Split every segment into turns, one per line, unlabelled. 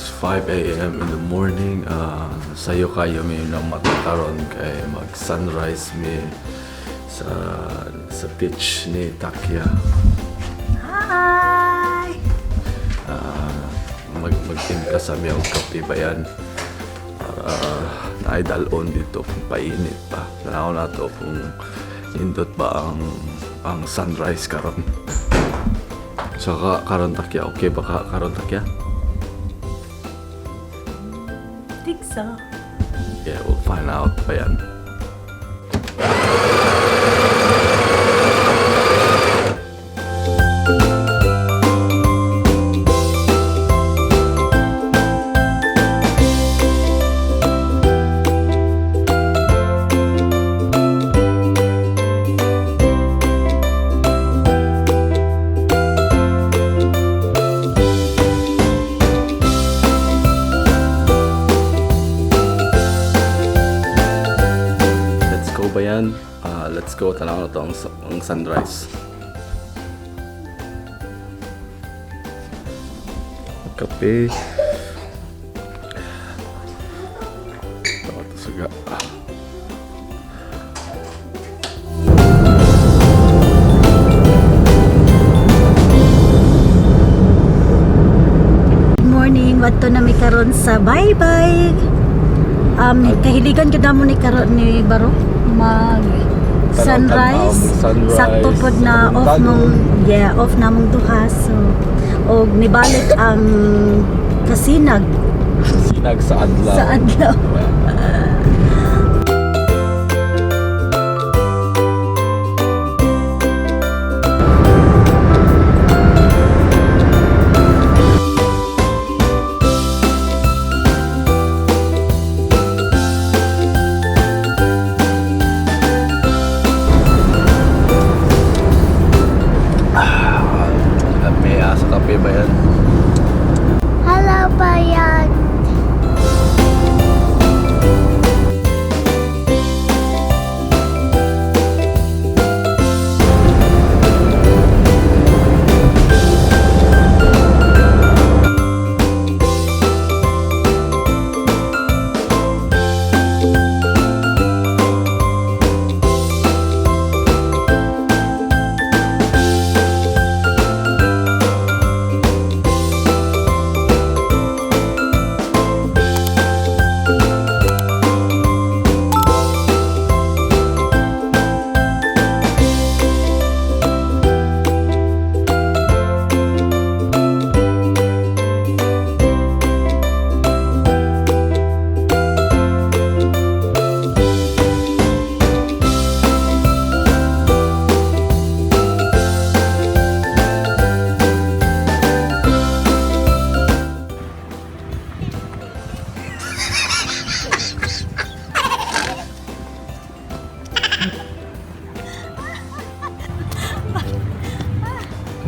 It's 5 a.m. in the morning. Sayo kayo mi ng mata karon kay mag sunrise mi sa beach ni Takya.
Hi!
Magtimpla sa mi og kape ba yan? Para naay dalon dito kung painit pa. Tanaw na to kung nindot ba ang sunrise karon. So karon Takya, okay ba ka karon, Takya?
Think so.
Yeah, we'll find out pa yan. Let's go ba yan? Let's go. Tanaw na to ang sunrise. Kape. Ito, ito suga.
Good morning. Wadto na mi karon sa bye-bye. Kahiligan gyud namo ni karon ni Baro mag sunrise.
Sunrise.
Sakto pod na off
Buntag.
mong, yeah, off na mong duha, so og nibalik ang kasinag
Sinag sa adlaw.
sa adlaw.
Kape, sa kape ba yan?
Hello, Bayan.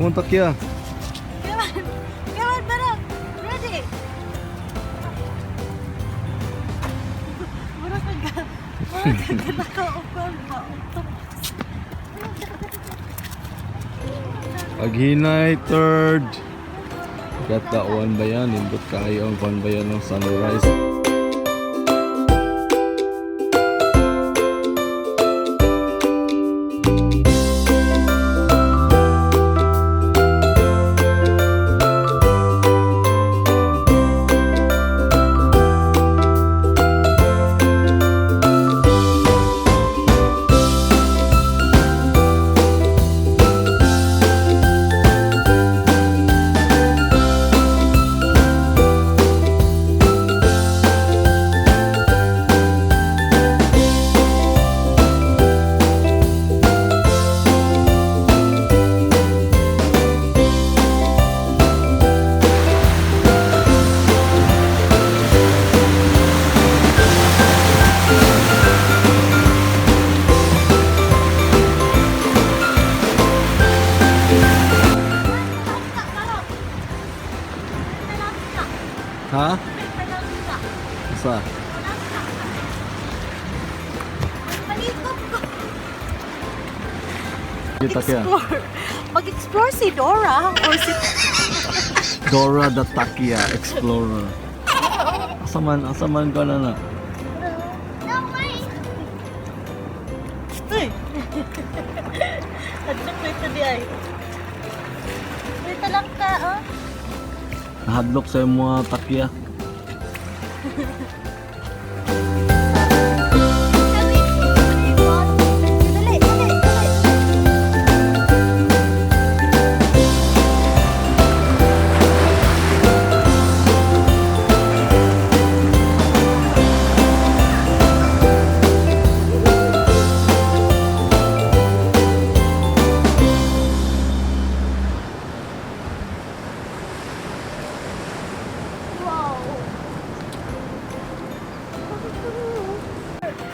Come on, Takya.
Come on, come on, Baro. Ready? Mura ka naka-upan ba?
Paghinay, third. Got that one ba yan? Nindot kayo ang one ba yan ng sunrise? Ha? Sa? Kita kaya.
Explore. Mag-explore si Dora or si
Dora the Takia Explorer. Asa man ka na na?
No, wait.
Uy! Hadlok na ito di ay. Wait lang ka, oh.
Nahadlok sa mga takya.
Dali, dali, dali.
Wow.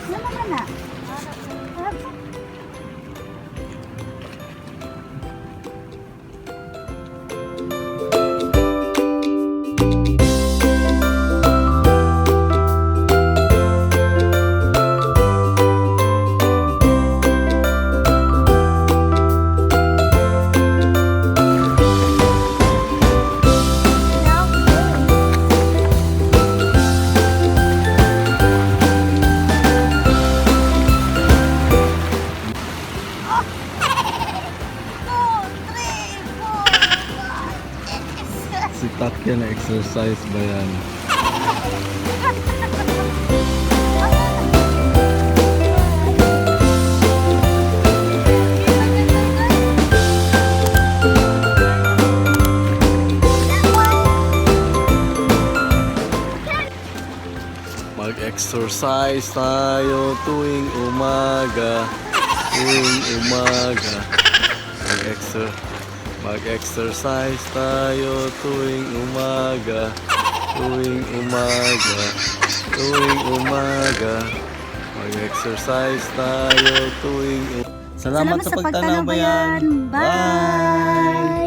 Ano naman na? Ah,
Now,
Two, three, four, five, six.
Si Takya na exercise ba yan? Mag-exercise tayo tuwing umaga. Tuwing umaga. Mag-exercise tayo tuwing umaga. Tuwing umaga. Tuwing umaga. Mag-exercise tayo tuwing Salamat sa pagtanaw, Bayan.
Bye!